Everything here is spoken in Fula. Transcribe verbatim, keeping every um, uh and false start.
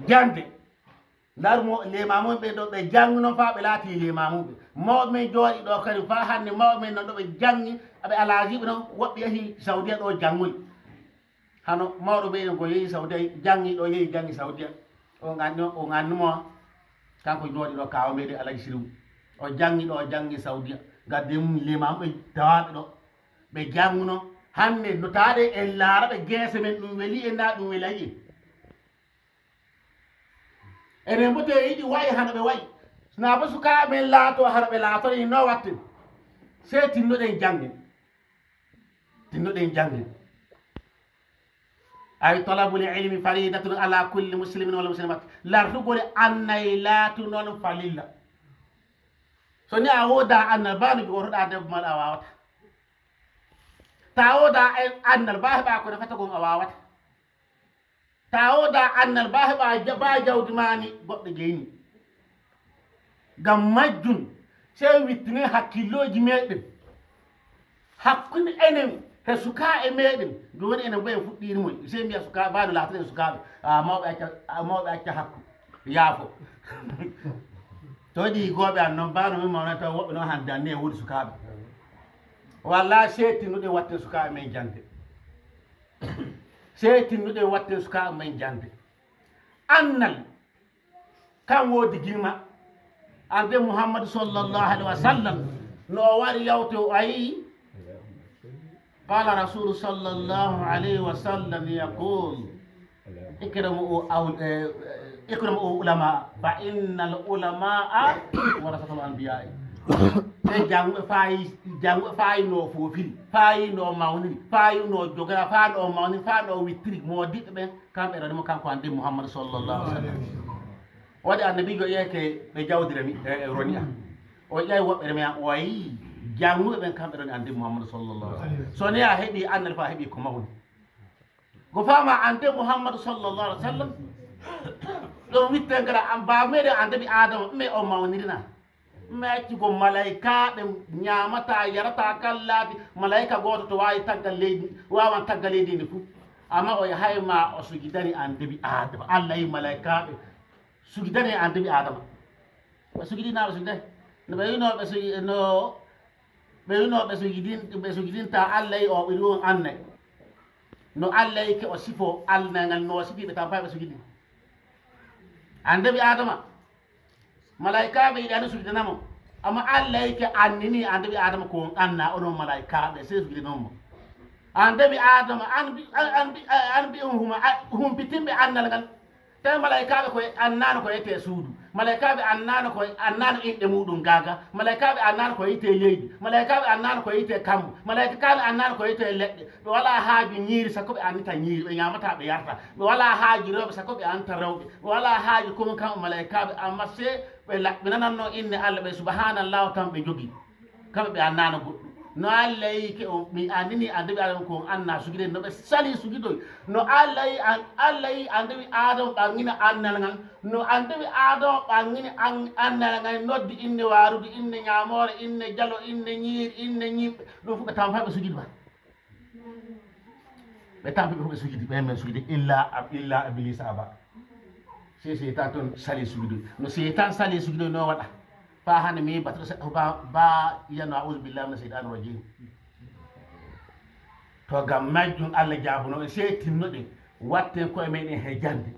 Jannde. Ndaar mo limamuɓe ɓe ɗo ɓe janngi noon faa ɓe laatii limamuɓe. Mawɓe men jooɗii ɗo kadi faa hannde mawɓe men noon ɗo ɓe janngi, aɓe alaajiiɓe noon, woɓɓe yahii Sawdiya ɗo janngoyi. Hano mawɗo ɓe ɗo ko yehi Sawdiya, janngi ɗo, yehi janngi Sawdiya. O ganni, o ganni mo, kanko jooɗii ɗo kaawa meɗen Alaaji Siriw. O janngi ɗo, o janngi Sawdiya. Gaddi mum limamuɓe tawaaɓe ɗo. Ɓe jannguno. Hannde no taaɗe en laara ɓe geese men ɗum weli en naa ɗum welay en. Enen mbote yiɗi wayi hano ɓe wayi. Sinaa bo sukaaɓe men laato hano ɓe laatori no watten. Sey tinnoɗen janngen. Tinnoɗen janngen. Ay talabul ilmi faridatun ala kulli muslimin wal muslimat. Lartugol annay laatu noon falilla. So ni a wooda annal ba no jogortoɗa debbo maɗa a waawata. Ta wooda annal ba heɓa ko nafata kon a waawata. Ta wooda annal ba heɓa ja-, ba jawdi ma ni goɗɗo jeyni. Ngam majjum, sey wittinen hakkillooji meɗen. Hakkunde enen he sukaa e meɗen. Jooni enen bo en fuɗɗiiri moy. Sey mbiya sukaa ba no laatoɗen sukaaɓe. A mawɓe acca, a mawɓe acca hakku. Yaafo. To waɗi higooɓe an noon, ba no min mawnata woɓɓe noon hannde anni e woodi sukaaɓe. Walla sey tinnuɗen watten sukaaɓe men jannde. Sey tinnuɗen watten sukaaɓe men jannde. Annal, kan woodi girma. Annabi Muhammadu sallallahu alaihi wa sallam, no o wari yawte o ayi. Qala Rasulu sallallahu alaihi wa sallam yaqul, "Ikramu aw-, eh, ikramu ulama, fa innal ulama warasatul anbiya." Ɓe jannguɓe faayi, jannguɓe faayi no foofiri, faayi no mawniri, faayi no jogora, faa no mawniri, faa no wittiri, moodiɓɓe ɓen, kamɓe roni mo kanko Annabi Muhammadu sallallahu alaihi wa sallam. Waɗi Annabiijo ƴeeke ɓe jawdira mi, e, e roni am. O ƴawi woɓɓe remi am, o wayi jannguɓe ɓen kamɓe roni Annabi Muhammadu sallallahu alaihi wa sallam. So ni a heɓi annal fa a heɓi ko mawni. Ko fama Annabi Muhammadu sallallahu alaihi wa sallam. Ɗum witte ngara an ba meɗen Annabi Adama, mais o mawnirina. Mi acci ko malaykaaɓe ñaamataa, yarataa, kan laabi malayka gooto to waawi taggal leydi, waawan taggal leydi ndi fof. Amma o yahay ma o sujidani Annabi Aadama. Allah yi malaykaaɓe sujidani Annabi Aadama. Ɓe sujidinaa ɓe sujidani. No ɓe wino ɓe suji-, no ɓe wino ɓe sujidin-, ɓe sujidinta Allah yi o ɓe ɗum annay. No Allah yi ke o sifo annay ngal no o sifi ɓe tan fay ɓe sujidi. Annabi Aadama. Malaykaaɓe yiɗaani sujidana mo. Amma Allah yi ke annini Annabi Aadama ko on anna onon malaykaaɓe sey sujidanon mo. Annabi Aadama an bi-, an, an bi-, an bi on huma, a, humpitinɓe annal ngal. Tawi malaykaaɓe ko annaano ko yetee suudu. Malaykaaɓe annaano ko, annaano inɗe muɗum gaaga. Malaykaaɓe annaano ko yitee leydi. Malaykaaɓe annaano ko yitee kammu. Malaykaaɓe annaano ko yitee leɗɗe. Ɓe walaa haaju ñiiri, sakko ɓe annita ñiiri. Ɓe ñaamata, ɓe yarta. Ɓe walaa haaju rewɓe, sakko ɓe annita rewɓe. Ɓe walaa haaju komi kam malaykaaɓe, amma sey ɓe laɓɓinananno inne Allah, ɓe subhanallahu tan ɓe jogi. Kamɓe ɓe annaano goɗɗum. No Allah yi ke o, mi annini Annabi Aadama ko on anna sujide, no ɓe sali sujidoy. No Allah yi an, Allah yi Annabi Aadama ɓangina annal ngal. No Annabi Aadama ɓangini an, annal ngal, noddi inne waarude, inne ñaamoore, inne jalo, inne ñiiri, inne ñiiɓɓe. Ɗum fof ɓe tawa fay ɓe sujidi ba. Ɓe tampi ɓe fof ɓe sujidi, ɓen men sujidi, illa, illa Iblisa aba. Si seytan toon sali sujudu. No seytan sali sujudu no waɗa. Faa hannde mi battuɗo seɗɗa ko ba, ba yiyano, "A'udhu billahi minash shaytanir rajim." To ngam majjum Allah jaabuno en, sey tinnoɗen, watten koye meɗen he jannde.